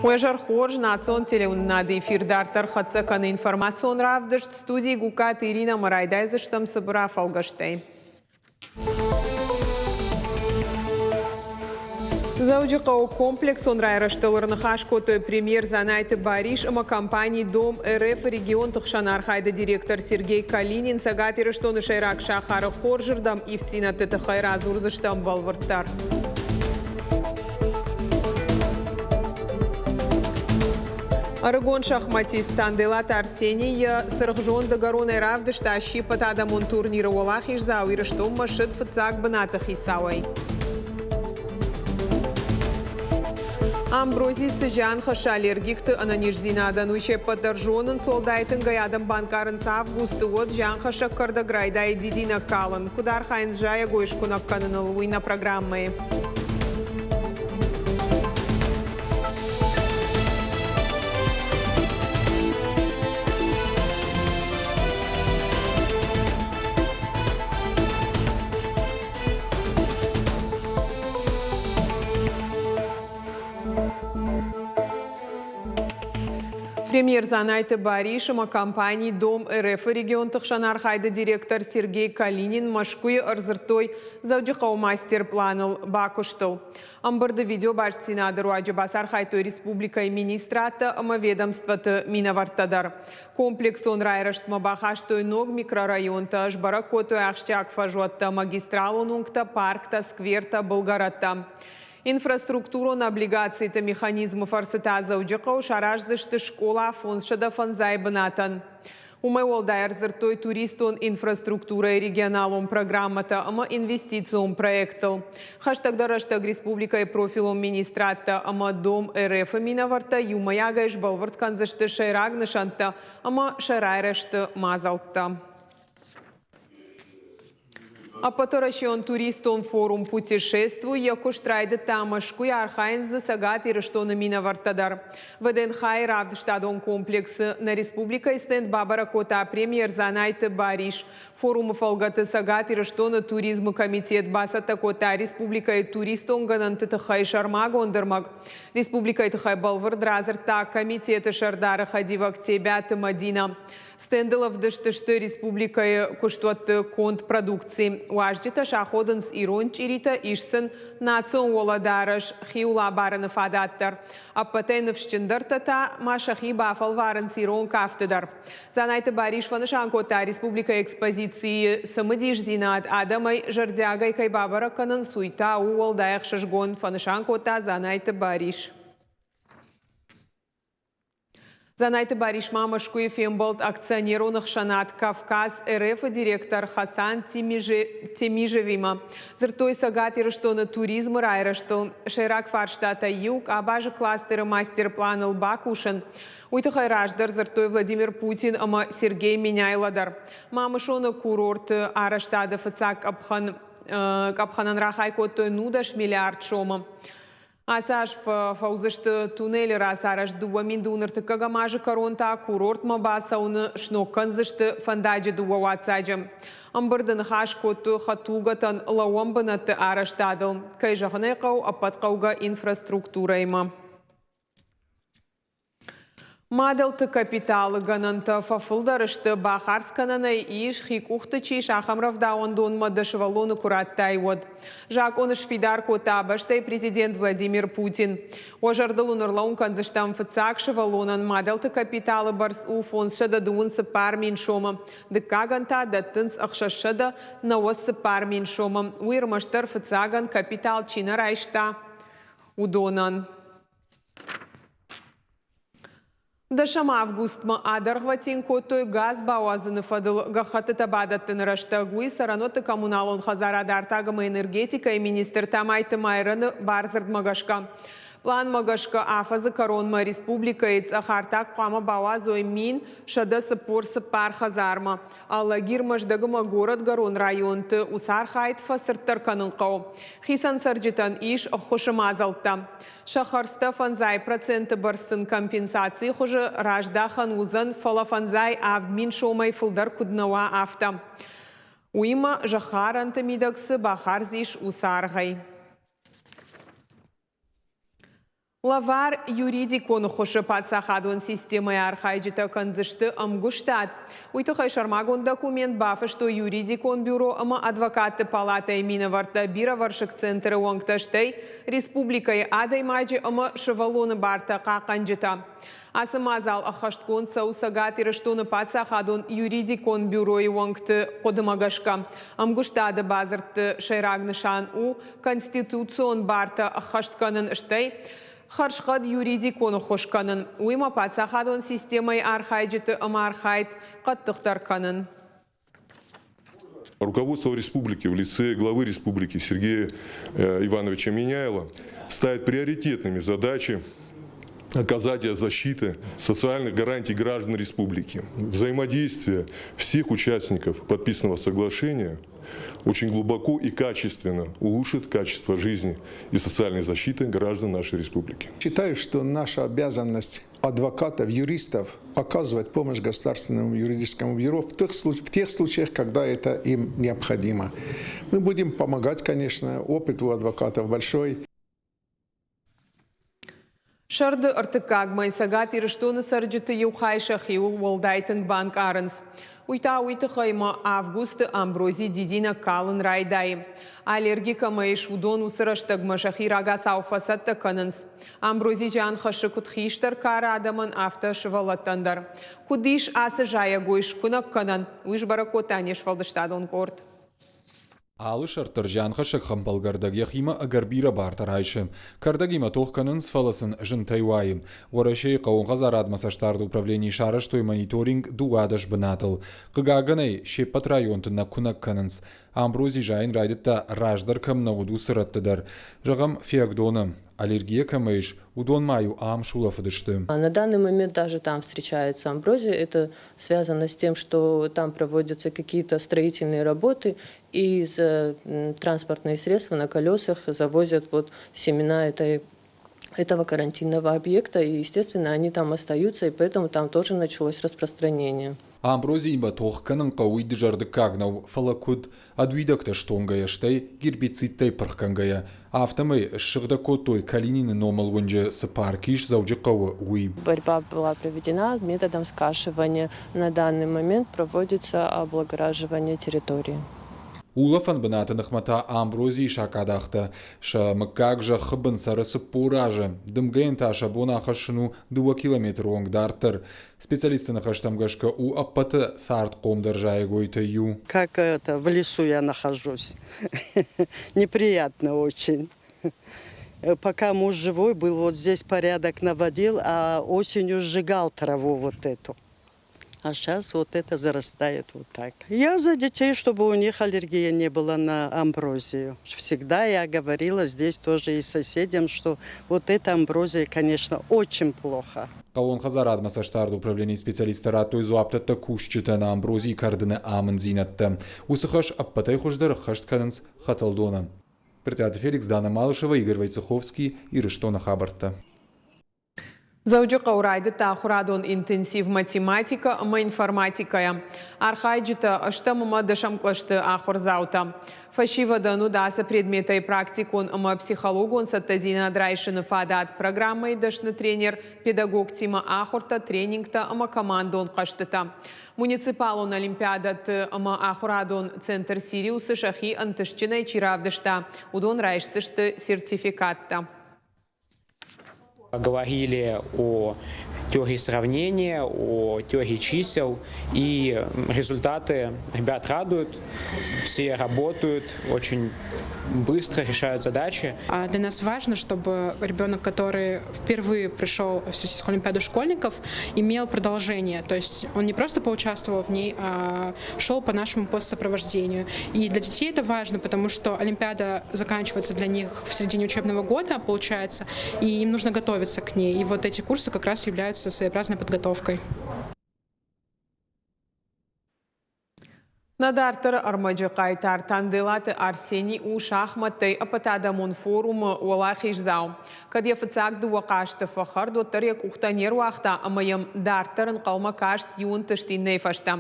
Уӕ зӕр хорз, национ телеуынынады эфир дарддӕр хӕццӕ кӕны информацион равдыст. Студийы Гуккаты Иринӕмӕ райдайдзыстӕм цыбыр афӕлгӕстӕй. Дзӕуджыхъӕуы комплексон райрӕзтыл ӕрныхас кодтой премьер Дзанайты Барис ӕмӕ компани Дом РФ-ы регионты хсӕн архайды директор Сергей Калинин. Цӕгат Ирыстоны сӕйраг сахары хорзырдӕм ивддзинӕдты тыххӕй радзурдзыстӕм бӕлвырддӕр. Ӕрыгон шахматист Танделаты Арсений йӕ цыргъзонды гӕронӕй равдыста ӕппӕтадӕмон турниры уӕлахиздзау Ирыстонмӕ ссыд фыццаг бынаты хицауӕй. Амбрози цы зиан хӕссы аллергикты ӕнӕниздзинадӕн, уый се ппӕт дӕр зонынц, уӕлдай тынгӕй адӕм банкъарынц августы, уӕд зианхӕссӕг кӕрдӕг райдайы дидинӕг калын. Куыд архайынц зайӕгой скуынӕг кӕныныл, уый нӕ программӕйы. Премьер Дзанайты Барис ӕмӕ компани Дом РФ-ы регионты хсӕн архайды директор Сергей Калинин Мӕскуыйы ӕрдзырдтой Дзӕуджыхъӕуы мастер-планыл бакуыстыл. Ӕмбырды видеобастдзинады руаджы бацархайдтой республикӕйы министрадтӕ ӕмӕ ведомствоты минӕвӕрттӕ дӕр. Комплексон райрӕзтмӕ бахастой ног микрорайонтӕ, сбӕрӕг кодтой ахсджиаг фӕзуӕттӕ, магистралон уынгтӕ, парктӕ, сквертӕ, былгӕрӕттӕ. Инфраструктурон облигациты механизмы фӕрцы та Дзӕуджыхъӕуы сараздзысты скъола 505 бынатӕн. Уымӕй уӕлдай ӕрдзырдтой туристон инфраструктурӕйы регионалон программӕтӕ ӕмӕ инвестицион проекттыл. Хӕстӕгдӕр рӕстӕг республикӕйы профилон министрадтӕ ӕмӕ Дом РФ-ы минӕвӕрттӕ иумӕйагӕй сбӕлвырд кӕндзысты сӕйраг нысӕнттӕ ӕмӕ сӕ райрӕзты мадзӕлттӕ. Ӕппӕтуӕрӕсеон туристон форум «Путешествуй» йӕ куыст райдыдта Мӕскуыйы, архайынц дзы Цӕгат Ирыстоны минӕвӕрттӕ дӕр. ВДНХ-йы равдыстадон комплексы нӕ республикӕйы стенд бабӕрӕг кодта премьер Дзанайты Барис. Форумы фӕлгӕты Цӕгат Ирыстоны туризмы комитет бацӕттӕ кодта республикӕйы туристон гӕнӕнты тыххӕй сӕрмагонд ӕрмӕг. Республикӕйы тыххӕй бӕлвырд радзырдта комитеты сӕрдары хӕдивӕг Тебиаты Мадинӕ. Стендыл ӕвдыст сты республикӕйы куыстуӕтты конд продукци. Уазджытӕ саходынц ирон чъиритӕ, ис сын национ уӕлӕдарӕс, хиуыл абарыны фадат дӕр. Ӕппӕтӕй ныфсджындӕртӕ та ма сӕхи бафӕлварынц ирон кафты дӕр. Дзанайты Барис фӕнысан кодта, республикӕйы экспозицийы цымыдисдзинад адӕмӕй зӕрдиагӕй кӕй бабӕрӕг кӕнынц, уый та у уӕлдай ӕхсызгон, фӕнысан кодта Дзанайты Барис. Дзанайты Барис ма Мӕскуыйы фембӕлд акционерон ӕхсӕнад «Кавказ» РФ-ы директор Хасан Темижевимӕ. Дзырдтой Цӕгат Ирыстоны туризмы райрӕзтыл. Сӕйраг фарстатӕй иу къабазы кластеры мастер-планыл бакусын. Уый тыххӕй раздӕр дзырдтой Владимир Путин ӕмӕ Сергей Меняйло дӕр. Мамысоны курорты арӕзтады фыццаг къӕпхӕнӕн рахай кодтой 19 миллиард сомы. Ацы аз фӕуыдзысты туннелы рацарӕзт 2009 азы кӕрон та курортмӕ бацӕуыны сног кӕндзысты фӕндаджы дыууӕ уаццаджы. Ӕмбырды ныхас кодтой хӕдтулгӕтӕн лӕууӕн бынӕтты арӕзтадыл, кӕй зӕгъын ӕй хъӕуы, ӕппӕт хъӕугӕ инфраструктурӕимӕ. Мадӕлты капиталы гӕнӕнтӕ фӕфылдӕр сты, бахардз кӕнӕнӕй ис, хи къухты чи ис, ахӕм рӕвдауӕндонмӕ дӕ сывӕллоны куы радтай, уӕд. Закъон сфидар кодта бӕстӕйы президент Владимир Путин. Уӕ зӕрдыл уын ӕрлӕууын кӕндзыстӕм, фыццаг сывӕллонӕн мадӕлты капиталы бӕрц у 534 000 сомы, дыккагӕн та дӕттынц 694 000 сомы. Уый ӕрмӕстдӕр фыццагӕн капитал чи нӕ райста, уыдонӕн. Дӕсӕм августмӕ адӕргъвӕтин кодтой газ бауадзыны фӕдыл гӕххӕттытӕ бадӕттыны рӕстӕг. Уый цӕрӕнуӕтты коммуналон хӕдзарад артаг ӕмӕ энергетикӕйы министр Тамайты Майрӕны бардзырдмӕ гӕсгӕ. Пъланмӕ гӕсгӕ афӕдзы кӕронмӕ республикӕйы цъӕх артаг хъуамӕ бауадзой 1144 хӕдзармӕ. Алагир, Мӕздӕг ӕмӕ горӕтгӕрон районты уыцы архайд фӕцырддӕр кӕнын хъӕуы. Хицӕн цӕрджытӕн ис ӕххуысы мадзӕлттӕ. Сӕ хӕрдзтӕ фӕндзай проценты бӕрц сын компенсацийы хуызы раздахӕн уыдзӕн, фӕлӕ 57 000 сомӕй фылдӕр куыд нӕ уа, афтӕ. Уыимӕ зӕххарӕнты мидӕг цы бахардз ис, уыцы аргъӕй. Лӕвар юридикон ӕххуысы паддзахадон системӕйы архайджытӕ кӕндзысты ӕмгуыстад. Уый тыххӕй сӕрмагонд документ бафыстой юридикон бюро ӕмӕ адвокатты палатӕйы минӕвӕрттӕ, бирӕвӕрсыг центры уӕнгтӕ, стӕй республикӕйы адӕймаджы ӕмӕ сывӕллоны бартӕ хъахъхъӕнджытӕ. Ацы мадзал ӕххӕстгонд цӕуы Цӕгат Ирыстоны паддзахадон юридикон бюройы уӕнгты хъуыдымӕ гӕсгӕ. Ӕмгуыстады бадзырдты сӕйраг нысан у конституцион бартӕ ӕххӕст кӕнын, стӕй хӕрзхъӕд юридикон ӕххуыс кӕнын, уыимӕ паддзахадон системӕйы архайджыты ӕмархайд хъӕддыхдӕр кӕнын. Руководство республики в лице главы республики Сергея э, Ивановича Меняйло ставит приоритетными задачи оказания защиты социальных гарантий граждан республики, взаимодействие всех участников подписанного соглашения очень глубоко и качественно улучшит качество жизни и социальной защиты граждан нашей республики. Считаю, что наша обязанность адвокатов, юристов оказывать помощь Государственному юридическому бюро в тех, в тех случаях, когда это им необходимо. Мы будем помогать, конечно, опыт у адвокатов большой. Сӕрды ӕртыккаг мӕй Цӕгат Ирыстоны цӕрджыты иу хай сӕхиуыл уӕлдай тынг банкъарынц. Уый та уый тыххӕй ӕмӕ августы амбрози дидинӕг калын райдайы. Аллерги кӕмӕ ис, уыдон уыцы рӕстӕгмӕ сӕхи рагацау фӕцӕттӕ кӕнынц. Амбрози зиан хӕссы куыд хистӕр кары адӕмӕн, афтӕ сывӕллӕттӕн дӕр. Куыд ис ацы зайӕгой скуынӕг кӕнӕн, уый сбӕрӕг кодта не сфӕлдыстадон къорд. Алы сӕрд дӕр зианхӕссӕг хӕмпӕлгӕрдӕг йӕхимӕ ӕгӕр бирӕ бартӕ райсы. Кӕрдӕгимӕ тох кӕнынц, фӕлӕ сын зынтӕй уайы. Уӕрӕсейы хъӕууон хӕдзарадмӕ цӕстдарды управленийы сарӕзтой мониторинг 12 бынатыл. Хъыгагӕн ӕй, се ппӕт районты нӕ куынӕг кӕнынц. Амбрози зайын райдыдта, раздӕр кӕм нӕ уыд, уыцы рӕтты дӕр. Зӕгъӕм, Фиагдоны. Аллергия кӕмӕ ис, уыдон ма-иу ам сулӕфыдысты. На данный момент даже там встречается амброзия. Это связано с тем, что там проводятся какие-то строительные работы, и транспортные средства на колесах завозят вот семена этой этого карантинного объекта, и, естественно, они там остаются, и поэтому там тоже началось распространение. Амброзиимӕ тох кӕнын хъӕуы уый дызӕрдыггаг нӕу, фӕлӕ куыд, ӕд уидӕгтӕ стонгӕйӕ, стӕй гербицидтӕй пырхгӕнгӕйӕ, афтӕмӕй ссыгъдӕг кодтой Калинины номыл уынджы цы парк ис Дзӕуджыхъӕуы, уый. Борьба была проведена методом скашивания. На данный момент проводится облагораживание территории. Улӕфӕн бынаты ныхмӕ та амброзийы сакъадахтӕ. Сӕ мыггаг зӕххы бын цӕры 40 азы. Дымгӕйӕн та сӕ бон ахӕссын у 2 километры онг дарддӕр. Специалистты ныхӕстӕм гӕсгӕ у ӕппӕты цардхъомдӕр зайӕгойтӕй иу. Как это, в лесу я нахожусь. Неприятно очень. Пока муж живой был, вот здесь порядок наводил, а осенью сжигал траву вот эту. А сейчас вот это зарастает вот так. Я за детей, чтобы у них аллергия не была на амброзию. Всегда я говорила здесь тоже и соседям, что вот эта амброзия, конечно, очень плохо. Хъӕууон хӕдзарадмӕ цӕстдарды управленийы специалисттӕ радтой дзуапдӕттӕг кусджытӕн амброзийы кӕрдыны амынддзинӕдтӕ. Уыцы хӕс ӕппӕтӕй хуыздӕр ӕххӕст кӕнынц Хӕтӕлдоны. Брытъиаты Феликс, Дана Малышева, Игорь Войцеховский, Ирыстоны хабӕрттӕ. Дзӕуджыхъӕуы райдыдта ахуырадон интенсив математикӕ ӕмӕ информатикӕйӕ. Архайджытӕ ӕстӕм ӕмӕ дӕсӕм кълӕсты ахуырдзаутӕ. Фӕсивӕдӕн уыд ацы предметӕй практикон ӕмӕ психологон цӕттӕдзинад райсыны фадат программӕйы дӕсны тренер, педагогтимӕ ахуыртӕ, тренингтӕ ӕмӕ командон хъӕзтытӕ. Муниципалон олимпиадӕты ӕмӕ ахуырадон центр «Сириус»-ы сӕхи ӕнтыстджынӕй чи равдыста, уыдон райсдзысты сертификаттӕ. Говорили о теории сравнения, о теории чисел, и результаты ребят радуют, все работают, очень быстро решают задачи. А для нас важно, чтобы ребенок, который впервые пришел в Всероссийскую олимпиаду школьников, имел продолжение. То есть он не просто поучаствовал в ней, а шел по нашему постсопровождению. И для детей это важно, потому что олимпиада заканчивается для них в середине учебного года, получается, и им нужно готовиться к ней. И вот эти курсы как раз являются своеобразной подготовкой. Нӕ дарддӕры ӕрмӕджы хъайтар Танделаты Арсений у шахмӕттӕй ӕппӕтадӕмон форумы уӕлахиздзау. Кӕд йӕ фыццаг дыууӕ хъазты фӕхӕрд, уӕддӕр йӕ къухтӕ не руагъта ӕмӕ йӕм дарддӕр ӕнхъӕлмӕ каст иу ӕнтыст иннӕйы фӕстӕ.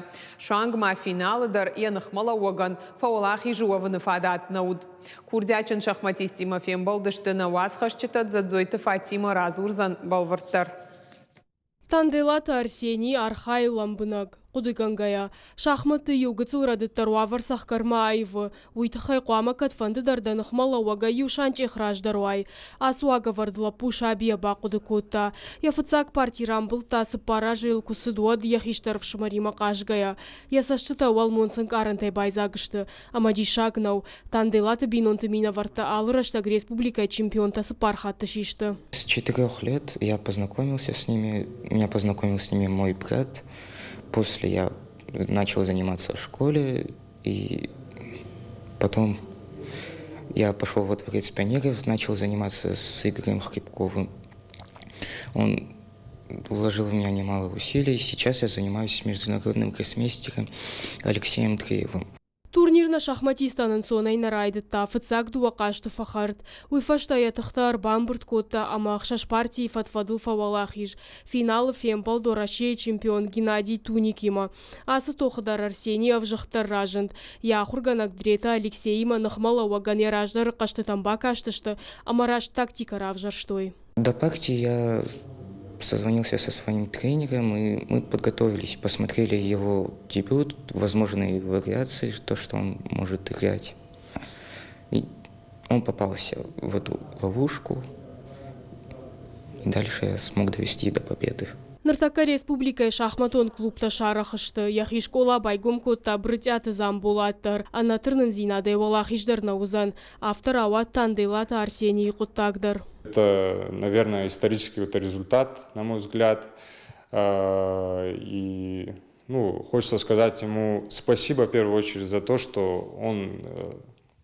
Суанг ма финалы дӕр йӕ ныхмӕлӕууӕгӕн фӕуӕлахизы уӕвыны фадат нӕ уыд. Курдиатджын шахматисттимӕ фембӕлдысты нӕ уацхӕсджытӕ Дзӕдзойты Фатимӕ радзурдзӕн бӕлвырддӕр. Танделаты Арсений архайы лӕмбынӕг, хъуыдыгӕнгӕйӕ. Шахмӕтты иу гыццыл рӕдыд дӕр уавӕр цӕхгӕрмӕ аивы. Уый тыххӕй хъуамӕ кӕдфӕнды дӕр дӕ ныхмӕлӕууӕгӕй иу санчъех раздӕр уай. Ацы уагӕвӕрд лӕппу сабийӕ бахъуыды кодта. Йӕ фыццаг парти рамбылдта, цыппар азы йыл куы цыд, уӕд йӕ хистӕр ӕфсымӕримӕ хъазгӕйӕ. Йӕ цӕстытӕ уӕлмонц ӕнкъарӕнтӕй байдзаг сты. Ӕмӕ диссаг нӕу, Танделаты бинонты минӕвӕрттӕ алы рӕстӕг республикӕйы чемпионтӕ цыппар хатты систы. С 4 лет я познакомился с ними, меня познакомил с ними мой брат. После я начал заниматься в школе, и потом я пошел во дворец пионеров, начал заниматься с Игорем Хребковым. Он вложил в меня немало усилий. Сейчас я занимаюсь с международным гроссмейстером Алексеем Дреевым. Турнир нӕ шахматисттӕн ӕнцонӕй нӕ райдыдта, фыццаг дыууӕ хъазты фӕхӕрд. Уый фӕстӕ йӕ тыхтӕ ӕрбамбырд кодта ӕмӕ ӕхсӕз партийы фӕд-фӕдыл фӕуӕлахиз. Финалы фембӕлд Уӕрӕсейы чемпион Геннадий Туникимӕ. Ацы тохы дӕр Арсений ӕвзыгъддӕр разынд. Йӕ ахуыргӕнӕг Дреты Алексеимӕ ныхмӕлӕууӕгӕн йӕ раздӕры хъӕзтытӕм бакастысты ӕмӕ раст тактикӕ равзӕрстой. До партии я созвонился со своим тренером, и мы подготовились, посмотрели его дебют, возможные вариации, то, что он может играть. И он попался в эту ловушку, и дальше я смог довести до победы. Ныртӕккӕ республикӕйы шахматон клубтӕ сарӕх сты. Йӕхи скъола байгом кодта Брытъиаты Дзамболат дӕр. Ӕнӕтырнындзинадӕй уӕлахиздӕр нӕ уыдзӕн. Афтӕ рауад Танделаты Арсенийы хъуыддаг дӕр. Это, наверное, исторический вот результат, на мой взгляд. И, ну, хочется сказать ему спасибо в первую очередь за то, что он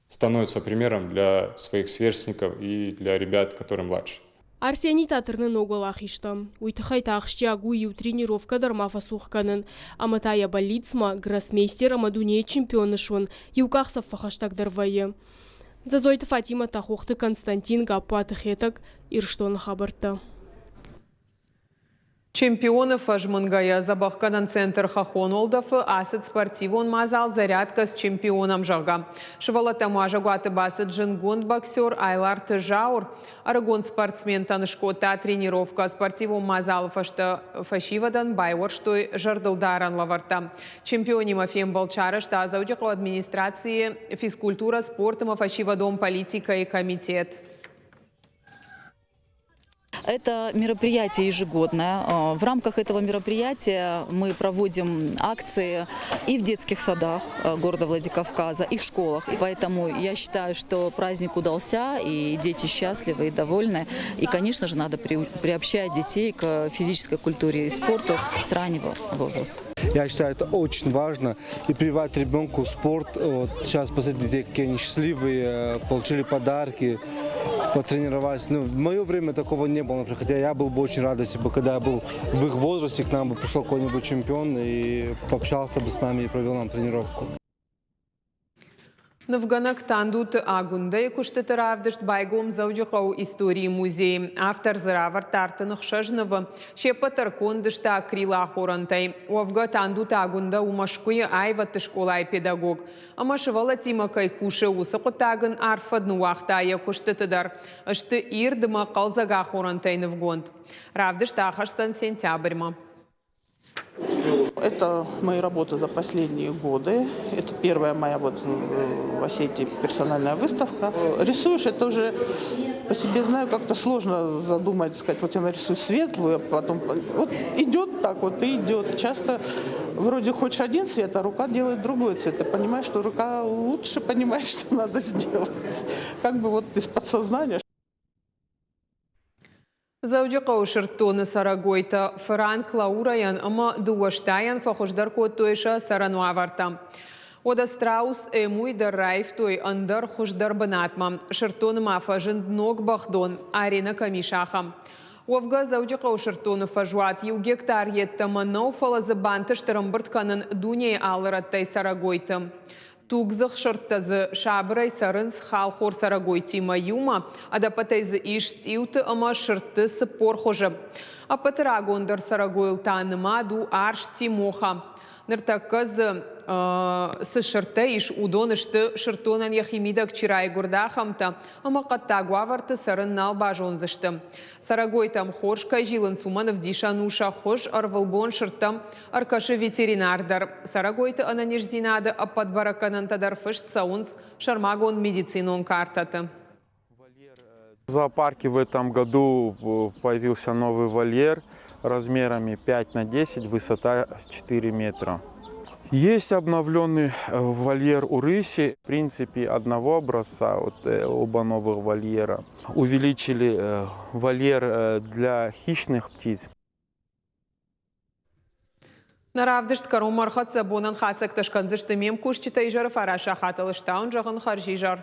становится примером для своих сверстников и для ребят, которые младше. Арсений та тырны ног уӕлахизтӕм. Уый тыххӕй та ахсджиаг у иу тренировкӕ дӕр ма фӕцух кӕнын. Ӕмӕ та йӕ бӕллицмӕ, гроссмейстер ӕмӕ дунейы чемпион суын, иу къахдзӕф фӕхӕстӕгдӕр вӕййы. Дзӕдзойты Фатимӕ, Тахохты Константин, Гаппуаты Хетӕг, Ирыстоны хабӕрттӕ. Чемпионы фӕзмынгӕйӕ дзӕбӕхгӕнӕн центр Хӕххон уӕлдӕфы ацыд спортивон мадзал «Зарядка с чемпионом», зӕгъгӕ. Сывӕллӕттӕм уазӕгуаты бацыд зындгонд боксер Айларты Зауыр. Ӕрыгон спортсментӕн скодта тренировкӕ. Спортивон мадзалы фӕстӕ фӕсивӕдӕн байуӕрстой зӕрдылдарӕн лӕвӕрттӕ. Чемпионимӕ фембӕлд сарӕзта Дзӕуджыхъӕуы администрацийы физкультурӕ, спорт ӕмӕ фӕсивӕдон политикӕйы комитет. Это мероприятие ежегодное. В рамках этого мероприятия мы проводим акции и в детских садах города Владикавказа, и в школах. И поэтому я считаю, что праздник удался, и дети счастливы и довольны. И, конечно же, надо приобщать детей к физической культуре и спорту с раннего возраста. Я считаю, это очень важно. И прививать ребенку спорт. Вот сейчас посмотрите детей, какие они счастливые, получили подарки, потренировались. Ну, в мое время такого не было, например, хотя я был бы очень рад, если бы, когда я был в их возрасте, к нам бы пришел какой-нибудь чемпион и пообщался бы с нами и провел нам тренировку. Нывгӕнӕг Тандуты Агуындӕйы куыстыты равдыст байгом Дзӕуджыхъӕуы историйы музейы. Автор дзы равӕрдта 36 нывы. Се ппӕт дӕр конд сты акрилы ахорӕнтӕй. Уӕвгӕ Тандуты Агуындӕ у Мӕскуыйы аивӕдты скъолайы педагог. Ӕмӕ сывӕллӕттимӕ кӕй кусы, уыцы хъуыддаг ын арф фӕд ныууагъта йӕ куыстыты дӕр. Сты ирд ӕмӕ хъӕлдзӕг ахорӕнтӕй нывгонд. Равдыст ахӕсдзӕн сентябрьмӕ. Это мои работы за последние годы. Это первая моя вот в Осетии персональная выставка. Рисуешь, это уже по себе знаю, как-то сложно задумать, сказать, вот я нарисую светлую, а потом вот идет так вот и идет. Часто вроде хочешь один цвет, а рука делает другой цвет. Ты понимаешь, что рука лучше понимает, что надо сделать. Как бы вот из подсознания. Дзӕуджыхъӕуы сырддоны цӕрӕгойтӕ фыранк Лаурайӕн ӕмӕ дыууӕ стайӕн фӕхуыздӕр кодтой сӕ цӕрӕн уавӕртӕ. Уӕдӕ страус Эмуй дӕр раивтой ӕндӕр хуыздӕр бынатмӕ. Сырддоны ма фӕзынд ног бӕхдон, аренӕ кӕм ис, ахӕм. Уӕвгӕ Дзӕуджыхъӕуы сырддоны фӕзуат иу гектар йеддӕмӕ нӕу, фӕлӕ дзы бантыст ӕрӕмбырд кӕнын дунейы алы рӕттӕй цӕрӕгойты. Тугдзых сырдтӕ дзы сабырӕй цӕрынц халхор цӕрӕгойтимӕ иумӕ. Ӕдӕппӕтӕй дзы ис цъиуты ӕмӕ сырдты 40 хуызы. Ӕппӕты рагондӕр цӕрӕгойыл та нымад у арс Тимоха. Ныртӕккӕ дзы цы сырдтӕ ис, уыдон сты, сырддонӕн йӕхи мидӕг чи райгуырд, ахӕмтӕ, ӕмӕ хъӕддаг уавӕрты цӕрын нал базондзысты. Цӕрӕгойтӕм хорз кӕй зилынц, уымӕн ӕвдисӕн у сӕ хуыз, ӕрвылбон сырдтӕм ӕркӕсы ветеринар дӕр. Цӕрӕгойты ӕнӕниздзинады ӕппӕт бӕрӕггӕнӕнтӕ дӕр фыст цӕуынц сӕрмагонд медицинон картӕты. В зоопарке в этом году появился новый вольер размерами 5 на 10, высота 4 метра. Есть обновленный вольер у рыси, в принципе, одного образца, вот, оба новых вольера. Увеличили вольер для хищных птиц. Нӕ равдыст кӕронмӕ ӕрхӕццӕ, бонӕн хатдзӕгтӕ скӕндзысты ме мкусджытӕ изӕры фараст сахатыл. Стаун зӕгъын хӕрзизӕр.